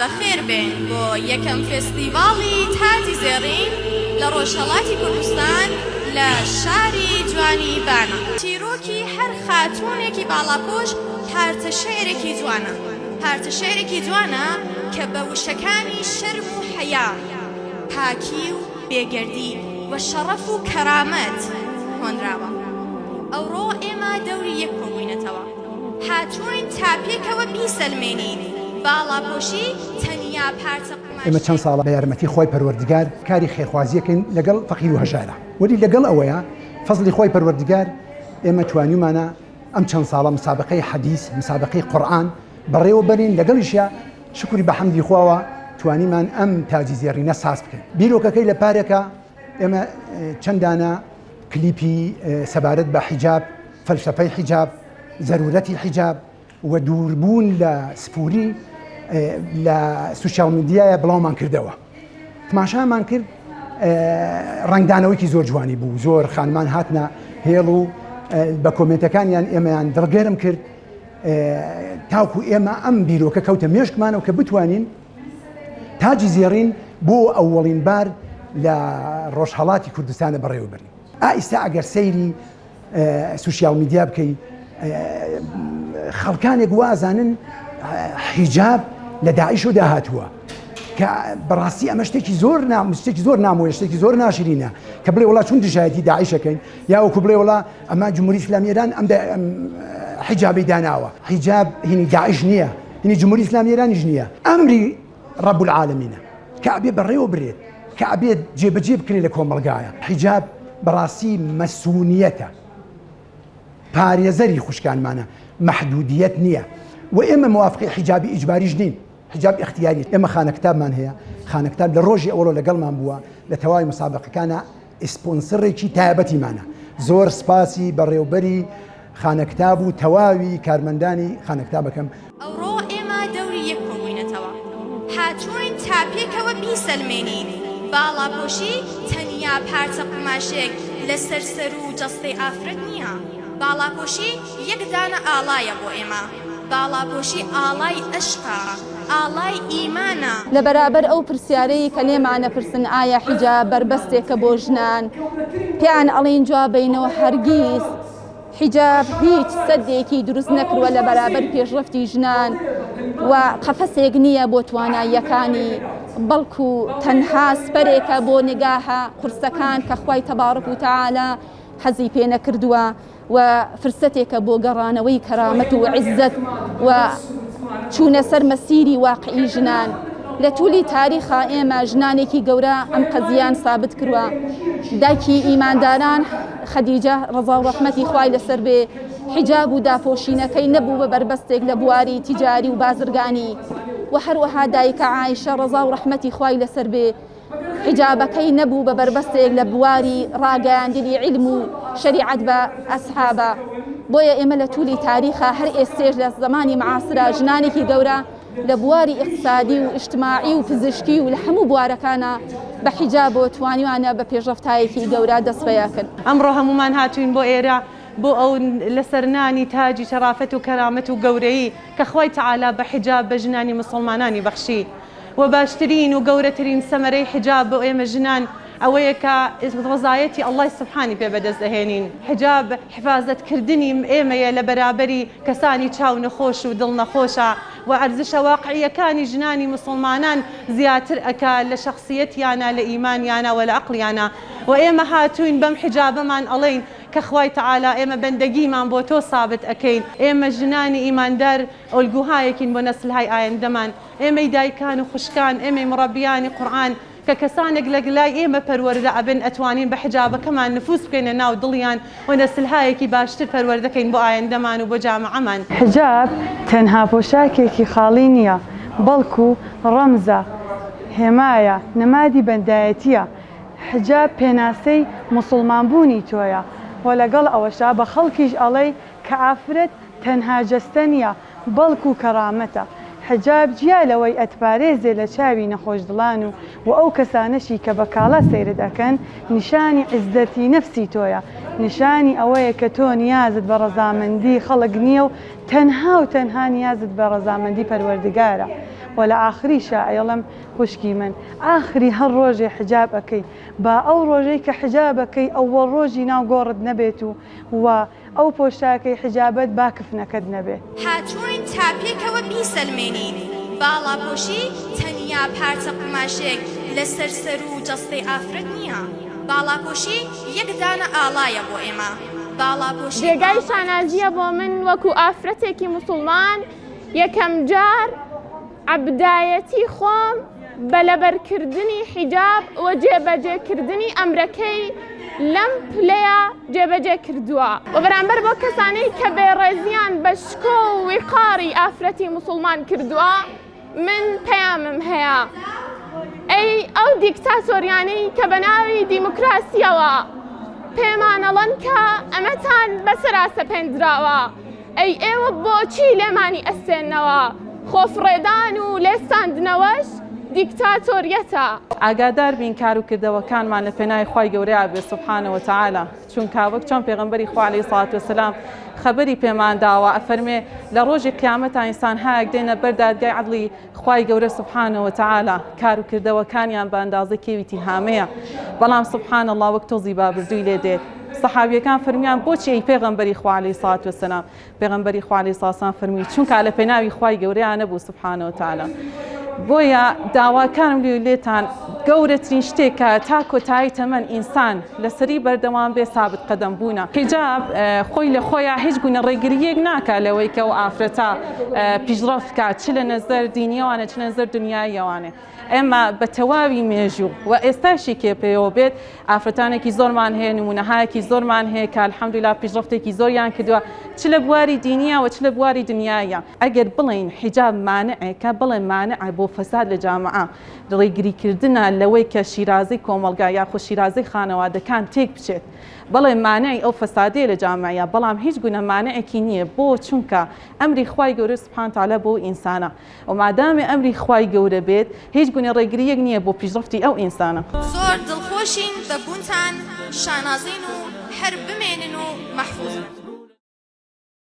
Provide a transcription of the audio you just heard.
بەخێر بێن بۆ یەکەم فێستیڤاڵی تاجی زێڕین لە ڕۆژهەڵاتی کوردستان لە شاری جوانی بانە. چیرۆکی هەر خاتوونێکی باڵاپۆش پارچە شیعرێکی جوانە، پارچە شیعرێکی جوانە کە بە وشەکانی شەرم و حەیا، پاکی و بێگەردی و شەڕەف و کەرامەت هۆنراوە. ئەوڕۆ ئێمە دەوری یەک کۆبووینەتەوە. هاتووین تا پێکەوە بیسەلمێنین باڵاپۆشی تەنیا پارچە قوماشێک. ئێمە چەند ساڵە بە یارمەتی خوای پەروەردگار کاری خێرخوازی ئەکەین لەگەڵ فەقیر و هەژارا وەلی لەگەڵ ئەوەیا فەزڵی خوای پەروەردگار ئێمە توانیومانە ئەم چەند ساڵە مسابقەی حەدیس مسابقەی قورئان بەڕێوە بەرین لەگەڵیشیا شوکری بە حەمدی خواوە توانیمان ئەم تاجی زێڕینە ساز بکەین بیرۆکەکەی لە پارێکە ئێمە چەند دانە کلیپی سەبارەت بە حیجاب، فەلسەفەی حیجاب، زەرورەتی حیجاب و دووربوون لە سفوری لە سوسیال میدیایە بڵاومان کردەوە. تماشامان کرد ڕەنگدانەوەیکی زۆر جوانی بوو، زۆر خانمان هاتنە هێڵ و بە کۆمێنتەکانیان ئێمەیان دڵگەرم کرد تاوکو ئێمە ئەم بیرۆکە کەوتە مێشکمانەوە کە بتوانین تاجی زێڕین بۆ ئەوەڵین بار لە ڕۆژهەڵاتی کوردستانە بەڕێوە بەرین. ئا ئیستا ئەگەر سەیری سوسیال میدیا بکەی خەڵکانێک وازانن حیجاب لە داعش و داهاتووە کە بەڕاستی ئەمە شتێکی زۆر شتێکی زۆر نامۆیە شتێکی زۆر ناشرینە کە بڵێ وڵا چون دژایەتی داعشەکەین یا وەکو بڵێ وڵا ئەمە جمهوری ئیسلامی ئێران ئەم حیجابی داناوە حیجاب هینی داعش نییە هینی جمهوری ئیسلامی ئێرانیش نییە ئەمری رب العالمینە کە ئەبێ بەڕێوە برێت کە ئەبێت جێبەجێ بکرێت لە کۆمەڵگایە حیجاب بەڕاستی مەسونیەتە پارێزەری خوشکانمانە مەحدودیەت نییە و ئێمە موافقی حیجابی ئیجباریش نین حیجاب ئیختیاری ئێمە خانە کتابمان هەیە خانە کتاب لە ڕۆژی ئەوڵۆ لەگەڵمان بووە لە تەواوی مسابقەکانە ئیسپۆنسەرێکی تایبەتیمانە زۆر سپاسی بەڕێوبەری خانە کتاب و تەواوی کارمەندانی خانە کتابەکەم. ئەوڕۆ ئێمە دەوری یەک کۆبووینەتەوە. هاتووین تا پێکەوە بیسەلمێنین باڵاپۆشی تەنیا پارچە قوماشێک لەسەر سەر و جەستەی ئافرەت نییە. باڵاپۆشی یەک دانە ئاڵایە بۆ ئێمە. باڵاپۆشی ئاڵای ئەشقە، ئاڵای ئیمانە. لە بەرابەر ئەو پرسیارەی کە لێمان ئەپرسن ئایا حیجاب بەربەستێکە بۆ ژنان؟ پێیان ئەڵێین جواب بەینەوە هەرگیز حیجاب هیچ سەدێکی دروست نەکردوە لە بەرابەر پێشڕەفتی ژنان و قەفەسێک نییە بۆ تواناییەکانی بەڵکو تەنها سپەرێکە بۆ نیگاهە قورسەکان کە خوای تەبارک و تەعالا حەزی پێ نەکردووە و فرسەتێکە بۆ گەڕانەوەی کەرامەت و عیزەت و چوونە سەر مەسیری واقعی ژنان. لە تولی تاریخا ئێمە ژنانێکی گەورە ئەم قەزیەیان سابت کروە. دایکی ئیمانداران خەدیجە ڕەزا و ڕەحمەتی خوای لەسەر بێ حیجاب و داپۆشینەکەی نەبوو بە بەربەستێک لە بواری تیجاری و بازرگانی و هەروەها دایکە عایشە ڕەزا و ڕەحمەتی خوای لەسەر بێ حیجابەکەی نەبوو بە بەربەستێک لە بواری ڕاگەیاندنی عیلم و شەریعەت بە ئەسحابە. بۆیە ئێمە لە تولی تاریخا هەر ئێستێش لە زەمانی معاسرا ژنانێکی گەورە لە بواری ئیقتسادی و ئیجتماعی و پزیشکی و لە هەموو بوارەکانا بە حیجابەوە توانیوانە بە پێشڕەفتایەکی گەورە دەست پێکەن. ئەمڕۆ هەموومان هاتووین بۆ ئێرە بۆ ئەو لەسەر نانی تاجی شەرافەت و کەرامەت و گەورەیی کە خوای تەعالا بە حیجاب بە ژنانی موسڵمانانی بەخشی. وە باشترین و گەورەترین سەمەرەی حیجاب بۆ ئێمە ژنان ئەوەیە کە ڕەزایەتی اللە ی سبحانی پێ بەدەست ئەهێنین. حیجاب حفازەت کردنی ئێمەیە لە بەرابەری کەسانی چاو نەخۆش و دڵ نەخۆشە وە ئەرزشە واقعیەکانی ژنانی موسڵمانان زیاتر ئەکا لە شەخسیەتیانا لە ئیمانیانا وە لە عەقڵیانا وە ئێمە هاتووین بەم حیجابەمان ئەڵێین کە خوای تەعالا ئێمە بەندەگیمان بۆ تۆ سابت ئەکەین ئێمە ژنانی ئیماندار ئۆلگوهایەکین بۆ نەسلهای ئایندەمان ئێمەی دایکان و خوشکان، ئێمەی مڕەبیانی قورئان کە کەسانێک لە لای ئێمە پەروەردە ئەبن ئەتوانین بە حجابەکەمان نفوز بکەینە ناو دڵیان و نەسلهایەکی باشتر پەروەردە کەین بۆ ئایندەمان و بۆ جامعەمان. حجاب تەنها پۆشاکێکی خاڵی نییە، بەڵکو ڕەمزە، هێمایە، نمادی بەندایەتییە. حجاب پێناسەی موسوڵمانبوونی تۆیە و لەگەڵ ئەوەشا بە خەڵکیش ئەڵێی کە ئافرەت تەنها جەستە نییە، بەڵکو کەڕامەتە. حجاب جیا لەوەی ئەتپارێزێ لە چاوی نەخۆشدڵان و و ئەو کەسانەشی کە بە کاڵا سەیرت ئەکەن، نیشانی عیززەتی نەفسی تۆیە، نیشانی ئەوەیە کە تۆ نیازت بە ڕەزامەندی خەڵک نییە و تەنها و تەنها نیازت بە ڕەزامەندی پەروەردگارە. وە لە ئاخریشا ئەیڵێم خوشکی من ئاخری هەر ڕۆژێ حجاب ئەکەی با ئەو ڕۆژەی کە حجاب ئەکەی ئەوەڵ ڕۆژی ناو گۆڕت نەبێت و وە ئەو پۆشاکەی حجابەت با کفنەکەت نەبێ. هاتووین تا پێکەوە بیسەلمێنین باڵاپۆشی تەنیا پارچە قوماشێک لەسەر سەر و جەستەی ئافرەت نییە، باڵاپۆشی یەک دانە ئاڵایە بۆ ئێمە، باڵاپۆشی جێگای ئاڵای. شانازییە بۆ من وەکو ئافرەتێکی موسوڵمان یەکەم جار عەبدایەتی خۆم بە لەبەرکردنی حیجاب و جێبەجێکردنی ئەمرەکەی لەم پلەیە جێبەجێ کردووە. وە بەرامبەر بۆ کەسانەی کە بێڕێزیان بە شکۆ و ویقاری ئافرەتی موسوڵمان کردووە من پەیامم هەیە ئەی ئەو دیکتاتۆریانەی کە بە ناوی دیموکراسیەوە پێمانەڵەن کە ئەمەتان بەسەرا سەپێندراوە ئەی ئێوە بۆچی لێمانی ئەستێننەوە؟ خۆفڕێدان و لێستاندنەوەش دیکتاتۆریەتە. ئاگادار بین کار و کردەوەکانمان لە پێناوی خوای گەورەیا بێت سبحانە وتعالی چونکە وەک چۆن پێغەمبەری خوا علیە الصلوة والسلام خەبەری پێمان داوە ئەفەرمێ لە ڕۆژی قیامەتا ئینسانهایەک دێنە بەر دادگای عەدڵی خوای گەورە سبحانە وتعالی کار و کردەوەکانیان بە ئەندازەی کێوی تیهامەیە بەڵام سبحان اللە وەک تۆزی بابردووی لێ دێت سەحابیەکان فەرمیان بۆچی ئەی پێغەمبەری خوا علیە الصلوة والسلام پێغەمبەری خوا علیە الصلوة والسلام فەرمووی چونکە لە پێناوی خوای گەورەیان نەبوو سبحانە وتعالی بۆیە داواکارم لێ لێتان گەورەترین شتێکە تا کۆتایی تەمەن ئینسان لەسەری بەردەوام بێ سابت قەدەم بوونە. حیجاب خۆی لە خۆیا هیچ گونە ڕێگرییەک ناکا لەوەی کە ئەو ئافرەتە پیشڕەفت کا چ لە نەزەر دینیەوانێ چ لە نەزەر دنیاییەوانێ. ئێمە بە تەواوی مێژوو و ئێستاشی کێ پێیەوە بێت ئافرەتانێکی زۆرمان هەیە نمونەهایەکی زۆرمان هەیە کە الحمدللە پیشڕەفتێکی زۆریان کردووە چ لە بواری دینیە و چ لە بواری دنیاییە. ئەگەر بڵێین حیجاب مانعێکە بەڵێ مانعە بۆ فەساد لە جامعە ڕێگریکردنە لەوەی کە شیرازەی کۆمەڵگا یاخود شیرازەی خانەوادەکان تێک بچێت. بەڵێ مانعی ئەو فەسادەیە لە جامعە بەڵام هیچ گونە مانعێکی نییە بۆ چونکە ئەمری خوای گەورە سبحانە وتعالی بۆ ئینسانە و مادامێ ئەمری خوای گەورە بێت هیچ گونە ڕێگرییەک نییە بۆ پیشڕەفتی ئەو ئینسانە. زۆر دڵخۆشین بە بوونتان شانازین و هەر بمێنن و مەحفوز بن.